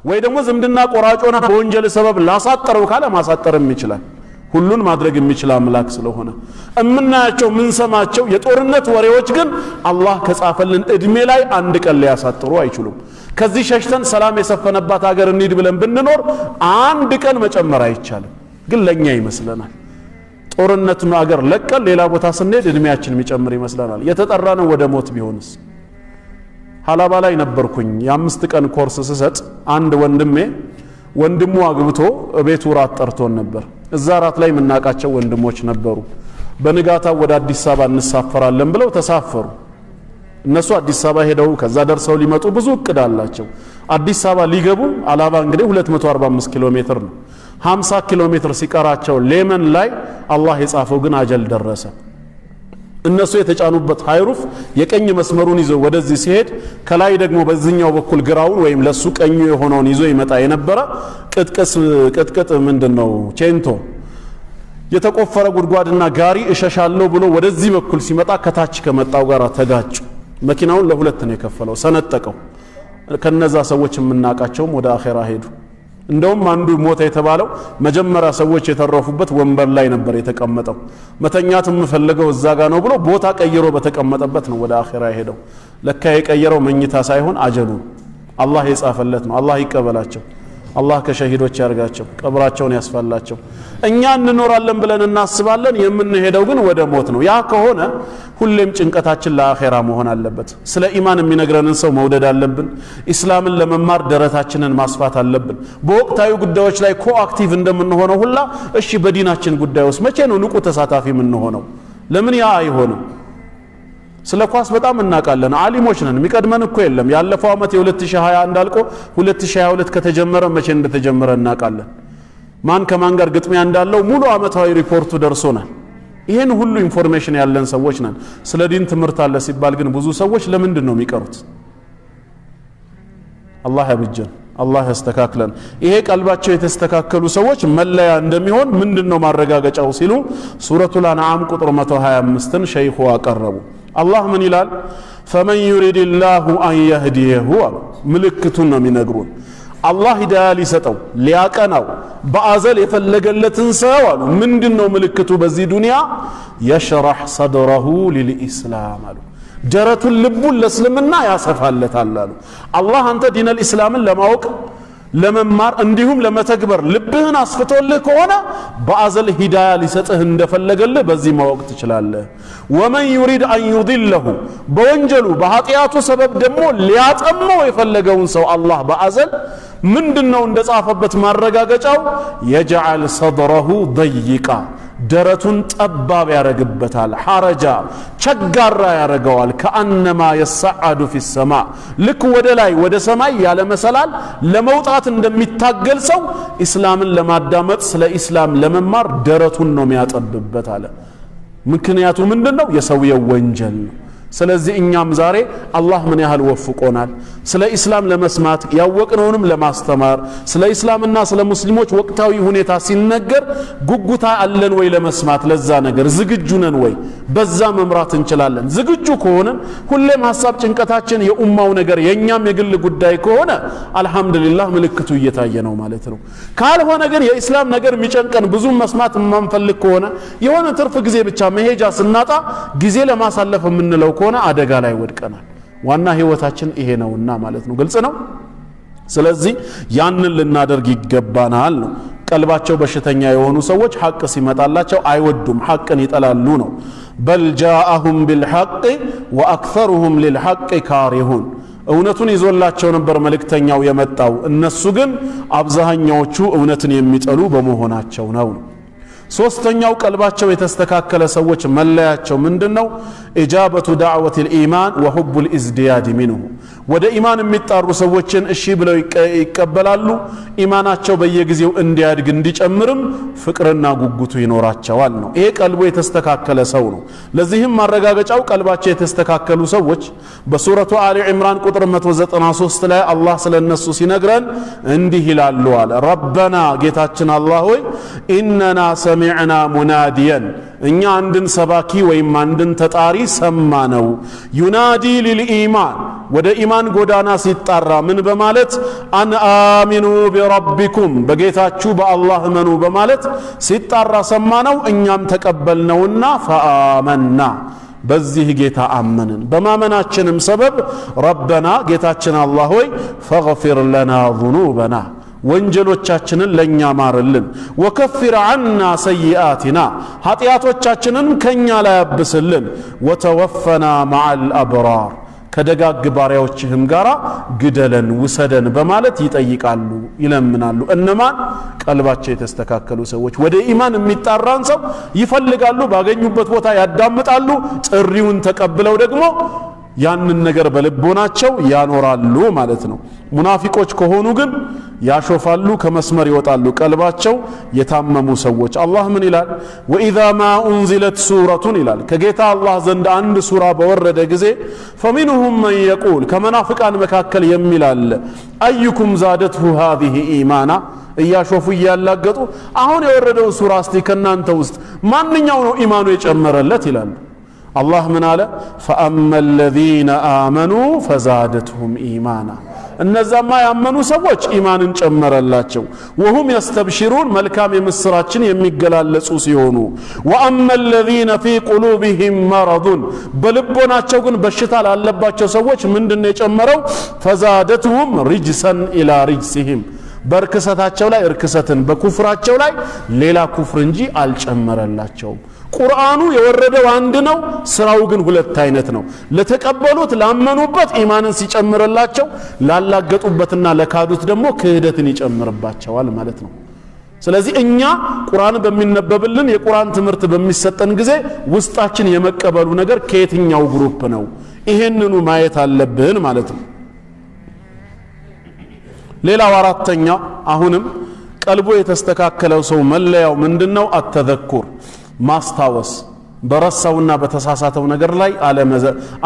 ወይ ደግሞ ዝምድና ቆራጮና በወንጀል ሰበብ ላሳጠረው ካለ ማሳጠርም ይችላል። ሁሉን ማድረግ የሚችል አምላክ ስለሆነ እምናያቸው ምንሰማቸው የጦርነት ወሬዎች ግን አላህ ከጻፈልን እድሜ ላይ አንድ ቀን ሊያሳጥሩ አይችሉም። ከዚህ ሸሽተን ሰላም የሰፈነባት ሀገር እንሂድ ብለን ብንኖር አንድ ቀን መጨመር አይቻልም። ግን ለኛ ይመስለናል። ጦርነቱን አገር ለቀን ሌላ ቦታ ስንሄድ እድሜያችን የሚጨምር ይመስለናል። የተጠራነው ወደ ሞት ቢሆንስ? ሀላባ ላይ ነበርኩኝ የ5 ቀን ኮርስ ስሰጥ አንድ ወንድሜ ወንድሙ አግብቶ ቤቱ ራት ጠርቶን ነበር። እዛ ራት ላይ የምናውቃቸው ወንድሞች ነበሩ። በንጋታው ወደ አዲስ አበባ እንሳፈራለን ብለው ተሳፈሩ። እነሱ አዲስ አበባ ሄደው ከዛ ደርሰው ሊመጡ ብዙ እቅድ አላቸው። አዲስ አበባ ሊገቡ አላባ እንግዲህ 245 ኪሎ ሜትር ነው። 50 ኪሎ ሜትር ሲቀራቸው ሌመን ላይ አላህ የጻፈው ግን አጀል ደረሰ። እነሱ የተጫኑበት high roof የቀኝ መስመሩን ይዞ ወደዚህ ሲሄድ ከላይ ደግሞ በዚህኛው በኩል ግራውን ወይም ለሱ ቀኙ የሆነውን ይዞ ይመጣ የነበረ ቅጥቅስ ቅጥቅጥ ምንድን ነው ቼንቶ የተቆፈረ ጉድጓድና ጋሪ እሸሻለሁ ብሎ ወደዚህ በኩል ሲመጣ ከታች ከመጣው ጋር ተጋጩ። መኪናውን ለሁለት ነው የከፈለው፣ ሰነጠቀው። ከነዛ ሰዎች የምናውቃቸውም ወደ አኼራ ሄዱ። እንደውም አንዱ ሞተ የተባለው መጀመሪያ ሰዎች የተረፉበት ወንበር ላይ ነበር የተቀመጠው። መተኛት የምፈልገው እዛ ጋ ነው ብሎ ቦታ ቀይሮ በተቀመጠበት ነው ወደ አኼራ የሄደው። ለካ የቀየረው መኝታ ሳይሆን አጀሉ አላህ የጻፈለት ነው። አላህ ይቀበላቸው። አላህ ከሸሂዶች ያርጋቸው፣ ቀብራቸውን ያስፋላቸው። እኛ እንኖራለን ብለን እናስባለን፣ የምንሄደው ግን ወደ ሞት ነው። ያ ከሆነ ሁሌም ጭንቀታችን ለአኼራ መሆን አለበት። ስለ ኢማን የሚነግረንን ሰው መውደድ አለብን። ኢስላምን ለመማር ደረታችንን ማስፋት አለብን። በወቅታዊ ጉዳዮች ላይ coactive እንደምንሆነው ሁላ እሺ፣ በዲናችን ጉዳይ ውስጥ መቼ ነው ንቁ ተሳታፊ የምንሆነው? ለምን ያ አይሆንም? ስለ ኳስ በጣም እናውቃለን፣ አሊሞች ነን። የሚቀድመን እኮ የለም። ያለፈው ዓመት የ2021 አልቆ 2022 ከተጀመረ መቼ እንደተጀመረ እናውቃለን። ማን ከማን ጋር ግጥሚያ እንዳለው ሙሉ ዓመታዊ ሪፖርቱ ደርሶናል። ይህን ሁሉ information ያለን ሰዎች ነን። ስለ ዲን ትምህርት አለ ሲባል ግን ብዙ ሰዎች ለምንድን ነው የሚቀሩት? አላህ ያብጀን፣ አላህ ያስተካክለን። ይሄ ቀልባቸው የተስተካከሉ ሰዎች መለያ እንደሚሆን ምንድን ነው ማረጋገጫው ሲሉ ሱረቱል አንዓም ቁጥር 125ን ሸይኹ አቀረቡ። አላህ ምን ይላል? فمن يرد الله أن يهديه አሉ። ምልክቱን ነው የሚነግሩን። አላህ ሂዳያ ሊሰጠው ሊያቀናው በአዘል የፈለገለትን ሰው አሉ ምንድን ነው ምልክቱ በዚህ ዱንያ? يشرح صدره للإسلام አሉ። ደረቱን ልቡን ለእስልምና ያሰፋለታል አሉ። አላህ አንተ ዲነል ኢስላምን ለማወቅ ለመማር እንዲሁም ለመተግበር ልብህን አስፍቶልህ ከሆነ በአዘል ሂዳያ ሊሰጥህ እንደፈለገልህ በዚህ ማወቅ ትችላለህ። ومن يرد أن يضله በወንጀሉ በኃጢአቱ ሰበብ ደግሞ ሊያጠመው የፈለገውን ሰው አላህ በአዘል ምንድን ነው እንደጻፈበት ማረጋገጫው يجعل صدره ضيقا ደረቱን ጠባብ ያረግበታል። حرجا ቸጋራ ያረገዋል። كأنما يصعد في السماء ልክ ወደ ላይ ወደ ሰማይ ያለ መሰላል ለመውጣት እንደሚታገል ሰው ኢስላምን ለማዳመጥ ስለ ኢስላም ለመማር ደረቱን ነው የሚያጠብበት አለ። ምክንያቱ ምንድን ነው? የሰውየው ወንጀል ነው። ስለዚህ እኛም ዛሬ አላህ ምን ያህል ወፍቆናል፣ ስለ ኢስላም ለመስማት ያወቅነውንም ለማስተማር ስለ ኢስላምና ስለ ሙስሊሞች ወቅታዊ ሁኔታ ሲነገር ጉጉታ አለን ወይ? ለመስማት ለዛ ነገር ዝግጁ ነን ወይ? በዛ መምራት እንችላለን። ዝግጁ ከሆንን ሁሌም ሀሳብ ጭንቀታችን የኡማው ነገር የእኛም የግል ጉዳይ ከሆነ አልሐምዱሊላህ ምልክቱ እየታየ ነው ማለት ነው። ካልሆነ ግን የኢስላም ነገር የሚጨንቀን ብዙም መስማት የማንፈልግ ከሆነ የሆነ ትርፍ ጊዜ ብቻ መሄጃ ስናጣ ጊዜ ለማሳለፍ የምንለው ከሆነ አደጋ ላይ ወድቀናል። ዋና ህይወታችን ይሄ ነውና ማለት ነው። ግልጽ ነው። ስለዚህ ያንን ልናደርግ ይገባናል ነው። ቀልባቸው በሽተኛ የሆኑ ሰዎች ሐቅ ሲመጣላቸው አይወዱም፣ ሐቅን ይጠላሉ ነው። بل جاءهم بالحق وأكثرهم للحق كارهون። እውነቱን ይዞላቸው ነበር መልእክተኛው የመጣው፣ እነሱ ግን አብዛኛዎቹ እውነትን የሚጠሉ በመሆናቸው ነው። ሶስተኛው ቀልባቸው የተስተካከለ ሰዎች መለያቸው ምንድነው? إجابة دعوة الإيمان وحب الازدياد منه። ወደ ኢማን የሚጣሩ ሰዎችን እሺ ብለው ይቀበላሉ። ኢማናቸው በየጊዜው እንዲያድግ እንዲጨምርም ፍቅርና ጉጉቱ ይኖራቸዋል ነው። ይሄ ቀልቡ የተስተካከለ ሰው ነው። ለዚህም ማረጋገጫው ቀልባቸው የተስተካከሉ ሰዎች በሱረቱ አሊ ዕምራን ቁጥር 193 ላይ አላህ ስለ እነሱ ሲነግረን እንዲህ ይላሉ አለ። ربنا ጌታችን አላህ ሆይ إننا سمعنا مناديا እኛ አንድን ሰባኪ ወይም አንድን ተጣሪ ሰማነው። ينادي للإيمان ወደ ኢማን ጎዳና ሲጣራ ምን በማለት أن آمنوا بربكم በጌታችሁ በአላህ እመኑ በማለት ሲጣራ ሰማነው። እኛም ተቀበልነውና فآمنا በዚህ ጌታ አመንን። በማመናችንም ሰበብ ربنا ጌታችን አላህ ሆይ فاغفر لنا ذنوبنا ወንጀሎቻችንን ለእኛ ማርልን፣ وكفر عنا سيئاتنا ኃጢአቶቻችንን ከእኛ ላይ አብስልን፣ وتوفنا مع الأبرار ከደጋግ ባሪያዎችህም ጋር ግደለን ውሰደን በማለት ይጠይቃሉ፣ ይለምናሉ። እነማን? ቀልባቸው የተስተካከሉ ሰዎች። ወደ ኢማን የሚጣራን ሰው ይፈልጋሉ፣ ባገኙበት ቦታ ያዳምጣሉ። ጥሪውን ተቀብለው ደግሞ ያንን ነገር በልቦናቸው ያኖራሉ ማለት ነው። ሙናፊቆች ከሆኑ ግን ያሾፋሉ፣ ከመስመር ይወጣሉ። ቀልባቸው የታመሙ ሰዎች። አላህ ምን ይላል? وإذا ما أنزلت سورة ይላል። ከጌታ አላህ ዘንድ አንድ ሱራ በወረደ ጊዜ فمنهم من يقول ከመናፍቃን መካከል የሚል አለ أيكم زادته هذه إيمانا እያሾፉ እያላገጡ አሁን የወረደው ሱራ እስቲ ከእናንተ ውስጥ ማንኛው ነው ኢማኑ የጨመረለት ይላሉ። አላህ ምን አለ? فأما الذين آمنوا فزادتهم إيمانا እነዛማ ያመኑ ሰዎች ኢማንን ጨመረላቸው። وهم يستبشرون መልካም የምስራችን የሚገላለጹ ሲሆኑ፣ وأما الذين في قلوبهم مرض በልቦናቸው ግን በሽታ ላለባቸው ሰዎች ምንድን የጨመረው? فزادتهم رجسا إلى رجسهم በርክሰታቸው ላይ እርክሰትን በኩፍራቸው ላይ ሌላ ኩፍር እንጂ አልጨመረላቸውም። ቁርአኑ የወረደው አንድ ነው፣ ስራው ግን ሁለት አይነት ነው። ለተቀበሉት ላመኑበት ኢማንን ሲጨምርላቸው፣ ላላገጡበትና ለካዱት ደግሞ ክህደትን ይጨምርባቸዋል ማለት ነው። ስለዚህ እኛ ቁርአን በሚነበብልን የቁርአን ትምህርት በሚሰጠን ጊዜ ውስጣችን የመቀበሉ ነገር ከየትኛው group ነው? ይሄንኑ ማየት አለብን ማለት ነው። ሌላው አራተኛ አሁንም ቀልቡ የተስተካከለው ሰው መለያው ምንድነው? التذكر ማስታወስ፣ በረሳውና በተሳሳተው ነገር ላይ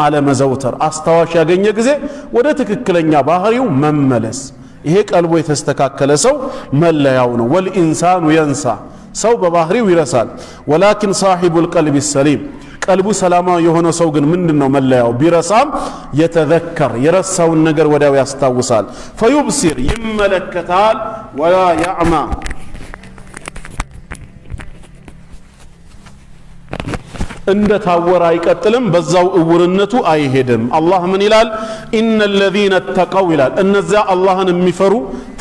አለመዘውተር፣ አስታዋሽ ያገኘ ጊዜ ወደ ትክክለኛ ባህሪው መመለስ። ይሄ ቀልቡ የተስተካከለ ሰው መለያው ነው። والإنسان ينسى ሰው በባህሪው ይረሳል። ولكن صاحب القلب السليم ቀልቡ ሰላማዊ የሆነ ሰው ግን ምንድን ነው መለያው? ቢረሳም يتذكر የረሳውን ነገር ወዲያው ያስታውሳል። فيبصر ይመለከታል። ولا يعمى እንደ ታወረ አይቀጥልም፣ በዛው እውርነቱ አይሄድም። አላህ ምን ይላል? إن الذين اتقوا ይላል። እነዚያ አላህን የሚፈሩ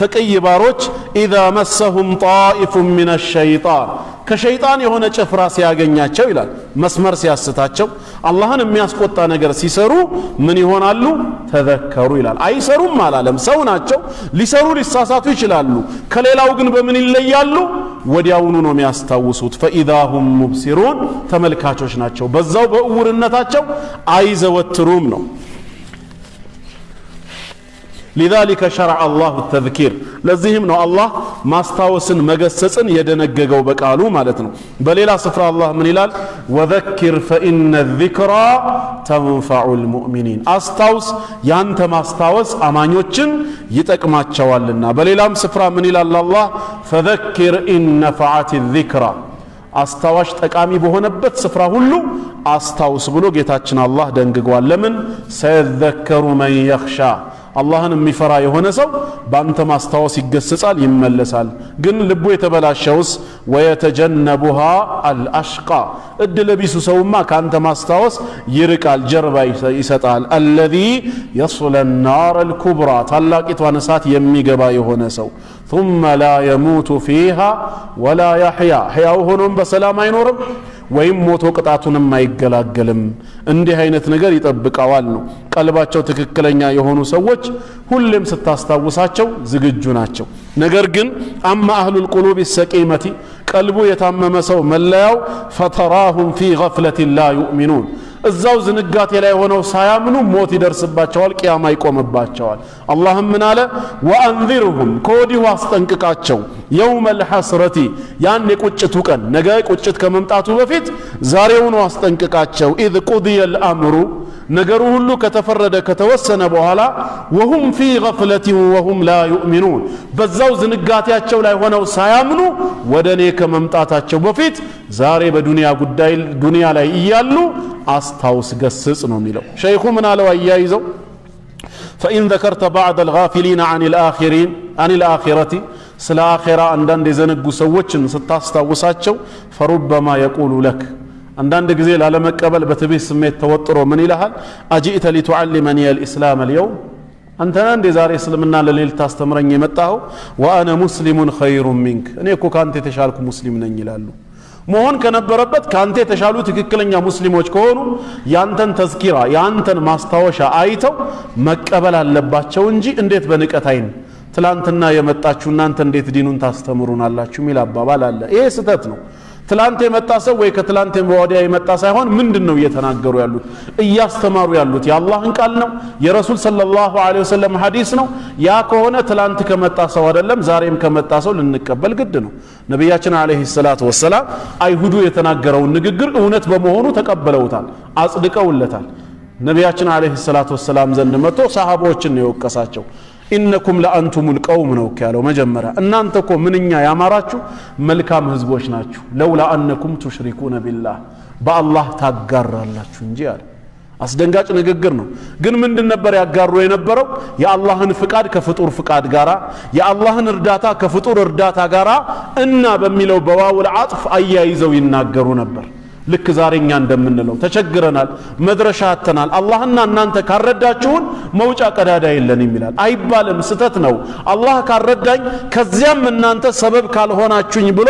ተቀይ ባሮች إذا مسهم طائف من الشيطان ከሸይጣን የሆነ ጭፍራ ሲያገኛቸው ይላል፣ መስመር ሲያስታቸው፣ አላህን የሚያስቆጣ ነገር ሲሰሩ ምን ይሆናሉ? تذكروا ይላል። አይሰሩም አላለም። ሰው ናቸው፣ ሊሰሩ ሊሳሳቱ ይችላሉ። ከሌላው ግን በምን ይለያሉ? ወዲያውኑ ነው የሚያስታውሱት። فإذا هم مبصرون ተመልካቾች ናቸው። በዛው በእውርነታቸው አይዘወትሩም ነው። لذلك شرع الله التذكير ለዚህም ነው አላህ ማስታወስን መገሰጽን የደነገገው በቃሉ ማለት ነው። በሌላ ስፍራ አላህ ምን ይላል? وذكر فإن الذكرى تنفع المؤمنين አስታውስ፣ ያንተ ማስታወስ አማኞችን ይጠቅማቸዋልና። በሌላም ስፍራ ምን ይላል አላህ? فذكر إن نفعت الذكرى አስታዋሽ ጠቃሚ በሆነበት ስፍራ ሁሉ አስታውስ ብሎ ጌታችን አላህ ደንግጓል። ለምን? سيذكر من يخشى አላህን የሚፈራ የሆነ ሰው በአንተ ማስታወስ ይገሰጻል፣ ይመለሳል። ግን ልቡ የተበላሸውስ ويتجنبها الأشقى እድለ ቢሱ ሰውማ ከአንተ ማስታወስ ይርቃል፣ ጀርባ ይሰጣል። الذي يصلى النار الكبرى ታላቂቷን እሳት የሚገባ የሆነ ሰው ثم لا يموت فيها ولا يحيا ሕያው ሆኖም በሰላም አይኖርም ወይም ሞቶ ቅጣቱንም አይገላገልም። እንዲህ አይነት ነገር ይጠብቀዋል ነው። ቀልባቸው ትክክለኛ የሆኑ ሰዎች ሁሌም ስታስታውሳቸው ዝግጁ ናቸው። ነገር ግን أما أهل القلوب السقيمة ቀልቡ የታመመ ሰው መለያው فتراهم في غفلة لا يؤمنون፣ እዛው ዝንጋቴ ላይ ሆነው ሳያምኑ ሞት ይደርስባቸዋል፣ ቅያማ ይቆምባቸዋል። አላህም ምን አለ? وأنذرهم ከወዲሁ አስጠንቅቃቸው፣ يوم الحسرة ያን የቁጭቱ ቀን፣ ነገ ቁጭት ከመምጣቱ በፊት ዛሬውኑ አስጠንቅቃቸው። إذ قضي الأمر ነገሩ ሁሉ ከተፈረደ ከተወሰነ በኋላ፣ وهم في غفلة وهم لا يؤمنون በዛው ዝንጋቴያቸው ላይ ሆነው ሳያምኑ ወደ እኔ ከመምጣታቸው በፊት ዛሬ በዱንያ ጉዳይ ዱንያ ላይ እያሉ አስታውስ፣ ገስጽ ነው የሚለው። ሸይኹ ምን አለው አያይዘው? فإن ذكرت بعض الغافلين عن الآخرة ስለ አኼራ አንዳንድ የዘነጉ ሰዎችን ስታስታውሳቸው፣ فربما يقول لك አንዳንድ ጊዜ ላለመቀበል በትዕቢት ስሜት ተወጥሮ ምን ይልሃል? أجئت لتعلمني الإسلام اليوم አንተ ነህ እንዴ ዛሬ እስልምና ለኔ ልታስተምረኝ የመጣኸው? وأنا مسلم خير منك እኔ እኮ ከአንተ የተሻልኩ ሙስሊም ነኝ ይላሉ። መሆን ከነበረበት ከአንተ የተሻሉ ትክክለኛ ሙስሊሞች ከሆኑ ያንተን ተዝኪራ ያንተን ማስታወሻ አይተው መቀበል አለባቸው እንጂ እንዴት በንቀት አይን ትላንትና የመጣችሁ እናንተ እንዴት ዲኑን ታስተምሩናላችሁ የሚል አባባል አለ። ይሄ ስህተት ነው። ትላንት የመጣ ሰው ወይ ከትላንት ወዲያ የመጣ ሳይሆን ምንድን ነው እየተናገሩ ያሉት እያስተማሩ ያሉት የአላህን ቃል ነው፣ የረሱል صلى الله عليه وسلم ሐዲስ ነው። ያ ከሆነ ትላንት ከመጣ ሰው አይደለም ዛሬም ከመጣ ሰው ልንቀበል ግድ ነው። ነቢያችን عليه الصلاة والسلام አይሁዱ የተናገረውን ንግግር እውነት በመሆኑ ተቀበለውታል፣ አጽድቀውለታል። ነቢያችን عليه الصلاة والسلام ዘንድ መጥቶ ሰሃቦችን ነው የወቀሳቸው። إنكم لأنتم القوم ነው እኮ ያለው መጀመሪያ። እናንተ እኮ ምንኛ ያማራችሁ መልካም ህዝቦች ናችሁ። لولا أنكم تشركون بالله በአላህ ታጋራላችሁ እንጂ አለ። አስደንጋጭ ንግግር ነው። ግን ምንድን ነበር ያጋሩ የነበረው? የአላህን ፍቃድ ከፍጡር ፍቃድ ጋራ፣ የአላህን እርዳታ ከፍጡር እርዳታ ጋራ እና በሚለው በ واو العطف አያይዘው ይናገሩ ነበር። ልክ ዛሬ እኛ እንደምንለው ተቸግረናል፣ መድረሻ አጥተናል፣ አላህና እናንተ ካልረዳችሁን መውጫ ቀዳዳ የለንም ይላል። አይባልም፣ ስተት ነው። አላህ ካልረዳኝ ከዚያም እናንተ ሰበብ ካልሆናችሁኝ ብሎ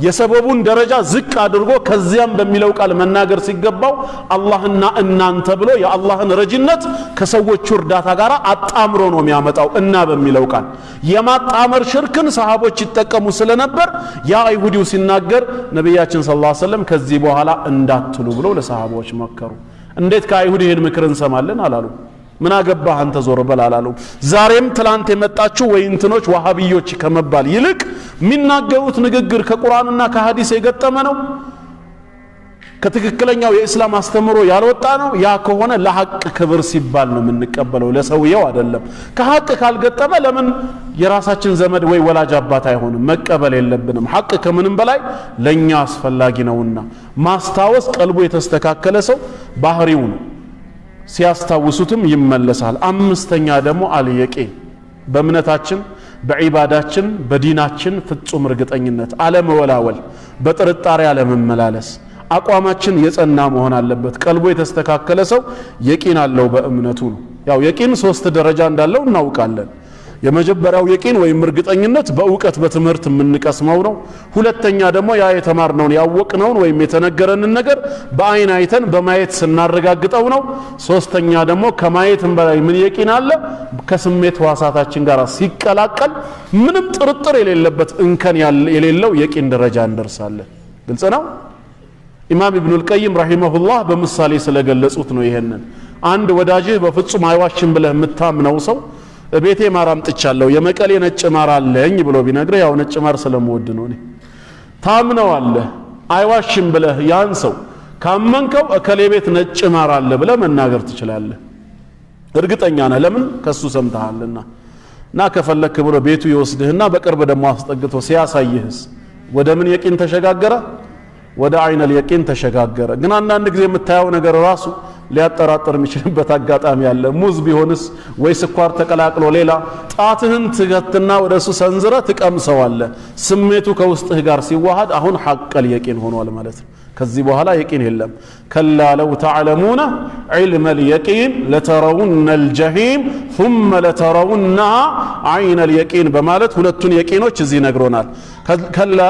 የሰበቡን ደረጃ ዝቅ አድርጎ ከዚያም በሚለው ቃል መናገር ሲገባው አላህና እናንተ ብሎ የአላህን ረጂነት ከሰዎቹ እርዳታ ጋር አጣምሮ ነው የሚያመጣው። እና በሚለው ቃል የማጣመር ሽርክን ሰሃቦች ይጠቀሙ ስለነበር ያ አይሁዲው ሲናገር ነቢያችን صلى الله عليه وسلم ከዚህ በኋላ እንዳትሉ ብለው ለሰሃቦች መከሩ። እንዴት ከአይሁድ ይህን ምክር እንሰማለን አላሉ። ምን አገባህ አንተ ዞር በል አላሉ። ዛሬም ትላንት የመጣችሁ ወይ እንትኖች ዋሃብዮች ከመባል ይልቅ የሚናገሩት ንግግር ከቁርአንና ከሐዲስ የገጠመ ነው፣ ከትክክለኛው የእስላም አስተምሮ ያልወጣ ነው። ያ ከሆነ ለሐቅ ክብር ሲባል ነው የምንቀበለው፣ ለሰውየው አይደለም። ከሐቅ ካልገጠመ ለምን የራሳችን ዘመድ ወይ ወላጅ አባት አይሆንም? መቀበል የለብንም። ሐቅ ከምንም በላይ ለኛ አስፈላጊ ነውና ማስታወስ ቀልቡ የተስተካከለ ሰው ባህሪው ነው። ሲያስታውሱትም ይመለሳል። አምስተኛ ደግሞ اليقين በእምነታችን በዒባዳችን በዲናችን ፍጹም እርግጠኝነት፣ አለመወላወል፣ በጥርጣሬ አለመመላለስ፣ አቋማችን የጸና መሆን አለበት። ቀልቡ የተስተካከለ ሰው የቂን አለው በእምነቱ ነው። ያው የቂን ሶስት ደረጃ እንዳለው እናውቃለን። የመጀመሪያው የቂን ወይም እርግጠኝነት በእውቀት በትምህርት የምንቀስመው ነው። ሁለተኛ ደግሞ ያ የተማርነውን ያወቅነውን ወይም የተነገረንን ነገር በአይን አይተን በማየት ስናረጋግጠው ነው። ሶስተኛ ደግሞ ከማየትም በላይ ምን የቂን አለ? ከስሜት ሕዋሳታችን ጋር ሲቀላቀል ምንም ጥርጥር የሌለበት እንከን የሌለው የቂን ደረጃ እንደርሳለን። ግልጽ ነው። ኢማም ኢብኑል ቀይም رحمه الله በምሳሌ ስለገለጹት ነው። ይሄንን አንድ ወዳጅህ በፍጹም አይዋሽም ብለህ የምታምነው ሰው እቤቴ ማር አምጥቻለሁ የመቀሌ ነጭ ማር አለኝ ብሎ ቢነግርህ ያው ነጭ ማር ስለምወድ ነው እኔ ታምነዋለህ። አይዋሽም ብለህ ያን ሰው ካመንከው እከሌ ቤት ነጭ ማር አለ ብለህ መናገር ትችላለህ። እርግጠኛ ነህ፣ ለምን ከሱ ሰምተሃልና። እና ከፈለክ ብሎ ቤቱ ይወስድህና በቅርብ ደግሞ አስጠግቶ ሲያሳይህስ ወደ ምን የቂን ተሸጋገረ? ወደ عين اليقين ተሸጋገረ። ግን አንዳንድ ጊዜ የምታየው ነገር ራሱ ሊያጠራጥር የሚችልበት አጋጣሚ አለ። ሙዝ ቢሆንስ ወይ ስኳር ተቀላቅሎ ሌላ፣ ጣትህን ትከትና ወደ እሱ ሰንዝረ ትቀምሰዋለህ። ስሜቱ ከውስጥህ ጋር ሲዋሃድ አሁን حق اليقين ሆኗል ማለት ነው። ከዚህ በኋላ የቂን የለም። كلا لو تعلمون علم اليقين لترون الجحيم ثم لترونها عين اليقين በማለት ሁለቱን የቂኖች እዚህ ነግሮናል። كلا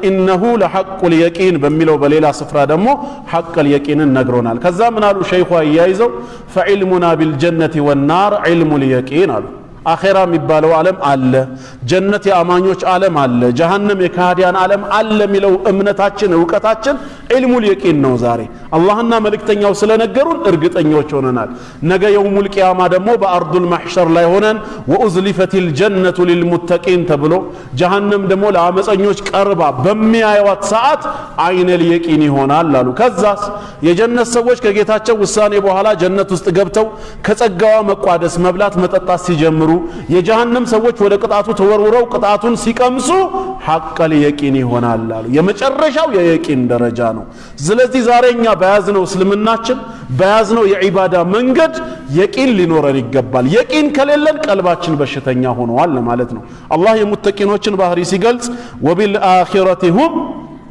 إنه لحق اليقين በሚለው በሌላ ስፍራ ደግሞ حق اليقين ን ነግሮናል። ከዛ ምን አሉ ሸይኹ አያይዘው فعلمنا بالجنة والنار علم اليقين አሉ። አኼራ የሚባለው ዓለም አለ፣ ጀነት የአማኞች ዓለም አለ፣ ጀሃነም የካህዲያን ዓለም አለ የሚለው እምነታችን እውቀታችን علم اليقين ነው። ዛሬ አላህና መልእክተኛው ስለነገሩን እርግጠኞች ሆነናል። ነገ يوم القيامة ደግሞ በ أرض المحشر ላይ ሆነን وأزلفت الجنة للمتقين ተብሎ ጀሃነም ደግሞ ለአመፀኞች ቀርባ በሚያዩዋት ሰዓት عين اليقين ይሆናል አሉ። ከዛስ የጀነት ሰዎች ከጌታቸው ውሳኔ በኋላ ጀነት ውስጥ ገብተው ከጸጋዋ መቋደስ መብላት መጠጣት ሲጀምሩ የጀሃነም ሰዎች ወደ ቅጣቱ ተወርውረው ቅጣቱን ሲቀምሱ حق اليقين ይሆናል አሉ። የመጨረሻው የየቂን ደረጃ ነው። ስለዚህ ዛሬ እኛ በያዝነው እስልምናችን በያዝነው የዒባዳ መንገድ የቂን ሊኖረን ይገባል። የቂን ከሌለን ቀልባችን በሽተኛ ሆነዋል ለማለት ነው። አላህ የሙተቂኖችን ባህሪ ሲገልጽ وبالآخرة هم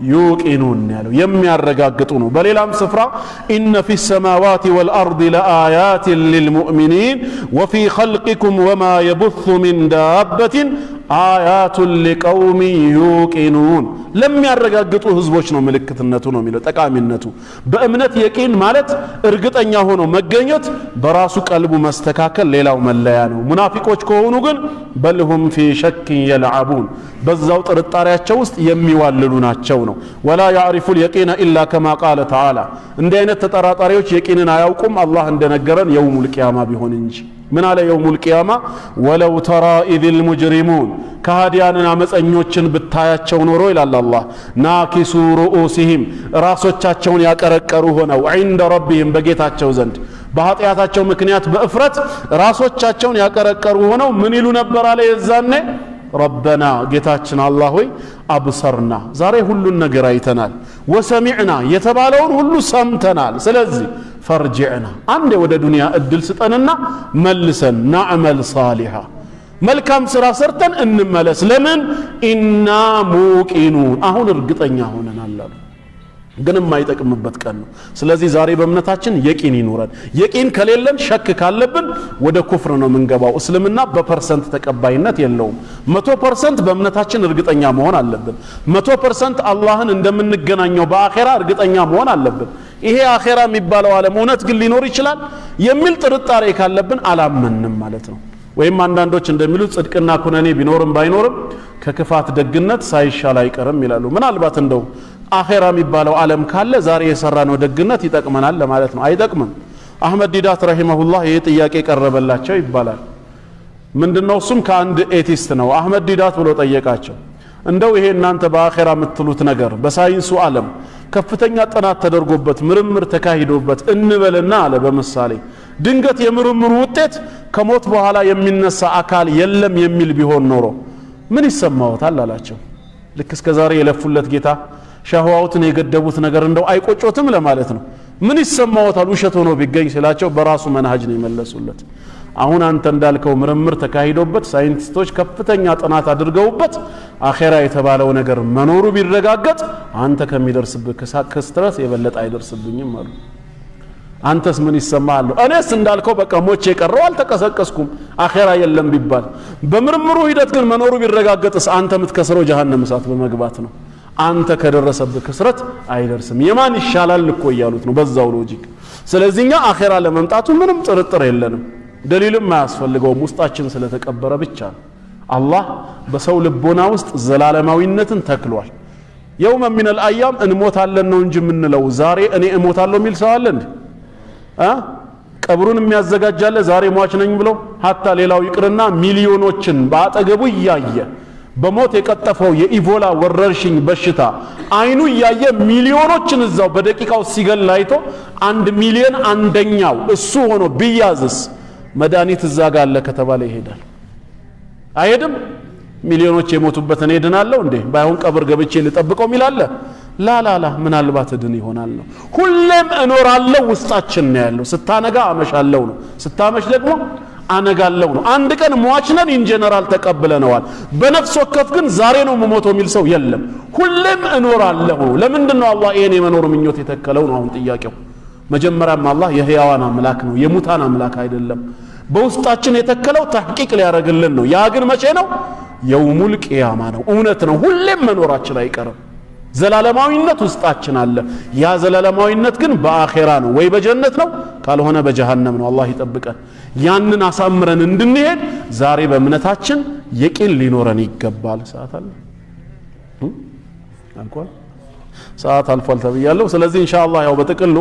يوقنون ያለው የሚያረጋግጡ ነው። በሌላም ስፍራ إن في السماوات والأرض لآيات للمؤمنين وفي خلقكم وما يبث من دابة آيات لقوم يوقنون ለሚያረጋግጡ ህዝቦች ነው ምልክትነቱ ነው የሚለው ጠቃሚነቱ። በእምነት የቂን ማለት እርግጠኛ ሆኖ መገኘት በራሱ ቀልቡ መስተካከል ሌላው መለያ ነው። ሙናፊቆች ከሆኑ ግን بل هم في شك يلعبون በዛው ጥርጣሬያቸው ውስጥ የሚዋልሉ ናቸው ነው። ولا يعرف اليقين إلا كما قال تعالى እንዲህ አይነት ተጠራጣሪዎች የቂንን አያውቁም አላህ እንደነገረን يوم القيامة ቢሆን እንጂ። ምን አለ يوم القيامة? ولو ترى إذ المجرمون ከሃዲያንን አመፀኞችን ብታያቸው ኖሮ ይላል አላህ፣ ناكسوا رءوسهم ራሶቻቸውን ያቀረቀሩ ሆነው عند ربهم በጌታቸው ዘንድ በኃጢአታቸው ምክንያት በእፍረት ራሶቻቸውን ያቀረቀሩ ሆነው ምን ይሉ ነበር አለ የዛኔ ربنا ጌታችን አላህ ሆይ أبصرنا ዛሬ ሁሉን ነገር አይተናል፣ وسمعنا የተባለውን ሁሉ ሰምተናል። ስለዚህ فارجعنا አንዴ ወደ ዱንያ እድል ስጠንና መልሰን نعمل صالحا መልካም ስራ ሰርተን እንመለስ። ለምን إنا موقنون አሁን እርግጠኛ ሆነናል አሉ። ግን የማይጠቅምበት ቀን ነው። ስለዚህ ዛሬ በእምነታችን የቂን ይኑረን። የቂን ከሌለን ሸክ ካለብን ወደ ኩፍር ነው የምንገባው። እስልምና በ percent ተቀባይነት የለውም። 100% በእምነታችን እርግጠኛ መሆን አለብን። 100% አላህን እንደምንገናኘው በአኼራ እርግጠኛ መሆን አለብን። ይሄ አኼራ የሚባለው ዓለም እውነት ግን ሊኖር ይችላል የሚል ጥርጣሬ ካለብን አላመንም ማለት ነው። ወይም አንዳንዶች እንደሚሉት ጽድቅና ኩነኔ ቢኖርም ባይኖርም ከክፋት ደግነት ሳይሻል አይቀርም ይላሉ። ምናልባት እንደው አኼራ የሚባለው ዓለም ካለ ዛሬ የሰራነው ደግነት ይጠቅመናል ለማለት ነው። አይጠቅምም። አህመድ ዲዳት رحمه الله ይህ ጥያቄ ቀረበላቸው ይባላል። ምንድነው? እሱም ከአንድ atheist ነው። አህመድ ዲዳት ብሎ ጠየቃቸው። እንደው ይሄ እናንተ በአኼራ የምትሉት ነገር በሳይንሱ ዓለም ከፍተኛ ጥናት ተደርጎበት ምርምር ተካሂዶበት እንበልና አለ በምሳሌ ድንገት የምርምሩ ውጤት ከሞት በኋላ የሚነሳ አካል የለም የሚል ቢሆን ኖሮ ምን ይሰማዎታል አላቸው። ልክ እስከ ዛሬ የለፉለት ጌታ ሻህዋውትን የገደቡት ነገር እንደው አይቆጮትም ለማለት ነው። ምን ይሰማዎታል ውሸት ሆኖ ቢገኝ ሲላቸው በራሱ መንሃጅ ነው የመለሱለት። አሁን አንተ እንዳልከው ምርምር ተካሂዶበት ሳይንቲስቶች ከፍተኛ ጥናት አድርገውበት አኼራ የተባለው ነገር መኖሩ ቢረጋገጥ አንተ ከሚደርስብህ ክስትረት የበለጠ አይደርስብኝም አሉ። አንተስ ምን ይሰማሃል? እኔስ እንዳልከው በቃ ሞቼ የቀረው አልተቀሰቀስኩም፣ አኼራ የለም ቢባል፣ በምርምሩ ሂደት ግን መኖሩ ቢረጋገጥስ አንተ የምትከስረው ጀሃነም እሳት በመግባት ነው። አንተ ከደረሰብህ ክስረት አይደርስም። የማን ይሻላል እኮ እያሉት ነው በዛው logic። ስለዚህ እኛ አኼራ ለመምጣቱ ምንም ጥርጥር የለንም፣ ደሊልም አያስፈልገውም፣ ውስጣችን ስለተቀበረ ብቻ ነው። አላህ በሰው ልቦና ውስጥ ዘላለማዊነትን ተክሏል። يوما من الأيام እንሞታለን ነው እንጂ የምንለው ዛሬ እኔ እሞታለሁ የሚል ሰው አለ እንዴ? ቀብሩን የሚያዘጋጃለ ዛሬ ሟች ነኝ ብሎ? حتى ሌላው ይቅርና ሚሊዮኖችን በአጠገቡ እያየ በሞት የቀጠፈው የኢቦላ ወረርሽኝ በሽታ አይኑ እያየ ሚሊዮኖችን እዛው በደቂቃው ሲገል አይቶ 1 ሚሊዮን አንደኛው እሱ ሆኖ ቢያዝስ መድኃኒት እዛ ጋር አለ ከተባለ ይሄዳል? አይሄድም? ሚሊዮኖች የሞቱበት እኔ እድናለሁ እንዴ? ባይሆን ቀብር ገብቼ ልጠብቀው ሚላለ لا لا لا ምናልባት እድን ይሆናል ነው። ሁሌም እኖራለሁ ውስጣችን ነው ያለው። ስታነጋ አመሻለሁ ነው፣ ስታመሽ ደግሞ አነጋለሁ ነው። አንድ ቀን ሟች ነን in general ተቀብለነዋል። በነፍስ ወከፍ ግን ዛሬ ነው የምሞተው የሚል ሰው የለም። ሁሌም እኖራለሁ ነው። ለምንድን ነው አላህ ይሄን የመኖር ምኞት የተከለው ነው አሁን ጥያቄው። መጀመሪያም አላህ የህያዋን አምላክ ነው፣ የሙታን አምላክ አይደለም። በውስጣችን የተከለው تحقيق ሊያደርግልን ነው። ያ ግን መቼ ነው? يوم القيامة ነው። እውነት ነው። ሁሌም መኖራችን አይቀርም። ዘላለማዊነት ውስጣችን አለ። ያ ዘላለማዊነት ግን በአኼራ ነው፣ ወይ በጀነት ነው፣ ካልሆነ በጀሃነም ነው። አላህ ይጠብቀን። ያንን አሳምረን እንድንሄድ ዛሬ በእምነታችን የቂን ሊኖረን ይገባል። ሰዓት አለ አልቋል። ሰዓት አልፏል ተብያለሁ። ስለዚህ ኢንሻአላህ ያው በጥቅሉ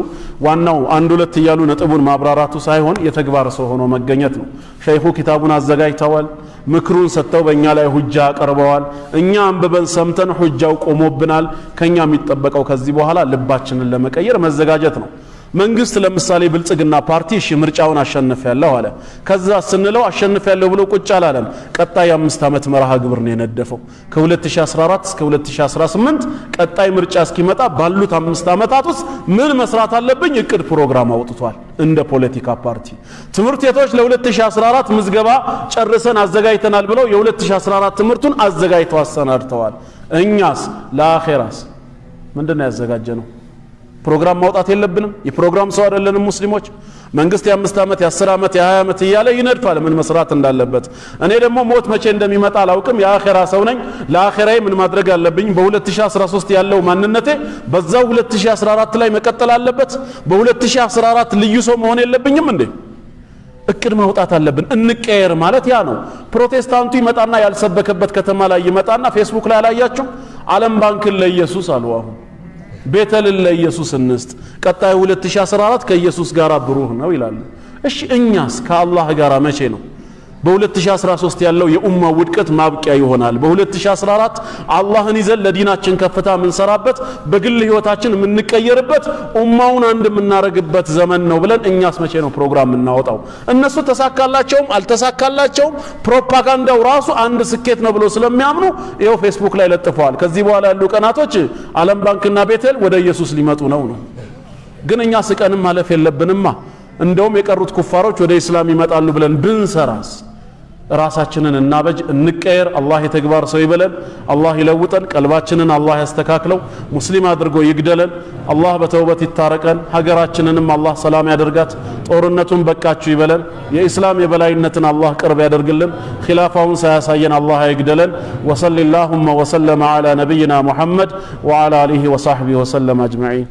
ዋናው አንድ ሁለት እያሉ ነጥቡን ማብራራቱ ሳይሆን የተግባር ሰው ሆኖ መገኘት ነው። ሸይኹ ኪታቡን አዘጋጅተዋል። ምክሩን ሰጥተው በእኛ ላይ ሁጃ አቅርበዋል። እኛ አንብበን ሰምተን ሁጃው ቆሞብናል። ከኛ የሚጠበቀው ከዚህ በኋላ ልባችንን ለመቀየር መዘጋጀት ነው። መንግስት ለምሳሌ ብልጽግና ፓርቲ እሺ ምርጫውን አሸንፊያለሁ አለ። ከዛ ስንለው አሸንፊያለሁ ብሎ ቁጭ አላለም። ቀጣይ የ5 ዓመት መርሃ ግብር ነው የነደፈው። ከ2014 እስከ 2018 ቀጣይ ምርጫ እስኪመጣ ባሉት 5 ዓመታት ውስጥ ምን መስራት አለብኝ እቅድ ፕሮግራም አውጥቷል። እንደ ፖለቲካ ፓርቲ ትምህርት ቤቶች ለ2014 ምዝገባ ጨርሰን አዘጋጅተናል ብለው የ2014 ትምህርቱን አዘጋጅተው አሰናድተዋል። እኛስ ለአኼራስ ምንድን ነው ያዘጋጀነው? ፕሮግራም ማውጣት የለብንም? የፕሮግራም ሰው አይደለንም ሙስሊሞች? መንግስት የ5 ዓመት፣ የ10 ዓመት፣ የ20 ዓመት እያለ ይነድፋል ምን መስራት እንዳለበት። እኔ ደግሞ ሞት መቼ እንደሚመጣ አላውቅም። የአኼራ ሰው ነኝ። ለአኼራዬ ምን ማድረግ አለብኝ? በ2013 ያለው ማንነቴ በዛው 2014 ላይ መቀጠል አለበት። በ2014 ልዩ ሰው መሆን የለብኝም እንዴ? እቅድ ማውጣት አለብን። እንቀየር ማለት ያ ነው። ፕሮቴስታንቱ ይመጣና ያልሰበከበት ከተማ ላይ ይመጣና ፌስቡክ ላይ አላያችሁ? ዓለም ባንክን ለኢየሱስ አሉ። አሁን ቤተልን ለኢየሱስ እንስጥ፣ ቀጣዩ 2014 ከኢየሱስ ጋር ብሩህ ነው ይላሉ። እሺ እኛስ ከአላህ ጋር መቼ ነው? በ2013 ያለው የኡማ ውድቀት ማብቂያ ይሆናል። በ2014 አላህን ይዘን ለዲናችን ከፍታ የምንሰራበት፣ በግል ህይወታችን የምንቀየርበት፣ ኡማውን አንድ የምናረግበት ዘመን ነው ብለን እኛስ መቼ ነው ፕሮግራም የምናወጣው? እነሱ ተሳካላቸውም አልተሳካላቸውም ፕሮፓጋንዳው ራሱ አንድ ስኬት ነው ብሎ ስለሚያምኑ ይኸው ፌስቡክ ላይ ለጥፈዋል። ከዚህ በኋላ ያሉ ቀናቶች ዓለም ባንክና ቤቴል ወደ ኢየሱስ ሊመጡ ነው ነው። ግን እኛ ስቀንም ማለፍ የለብንማ። እንደውም የቀሩት ኩፋሮች ወደ ኢስላም ይመጣሉ ብለን ብንሰራስ? ራሳችንን እናበጅ፣ እንቀየር። አላህ የተግባር ሰው ይበለን። አላህ ይለውጠን። ቀልባችንን አላህ ያስተካክለው። ሙስሊም አድርጎ ይግደለን። አላህ በተውበት ይታረቀን። ሀገራችንንም አላህ ሰላም ያደርጋት። ጦርነቱን በቃችሁ ይበለን። የኢስላም የበላይነትን አላህ ቅርብ ያደርግልን። ኺላፋውን ሳያሳየን አላህ አይግደለን። وصل اللهم وسلم على نبينا محمد وعلى آله وصحبه وسلم أجمعين።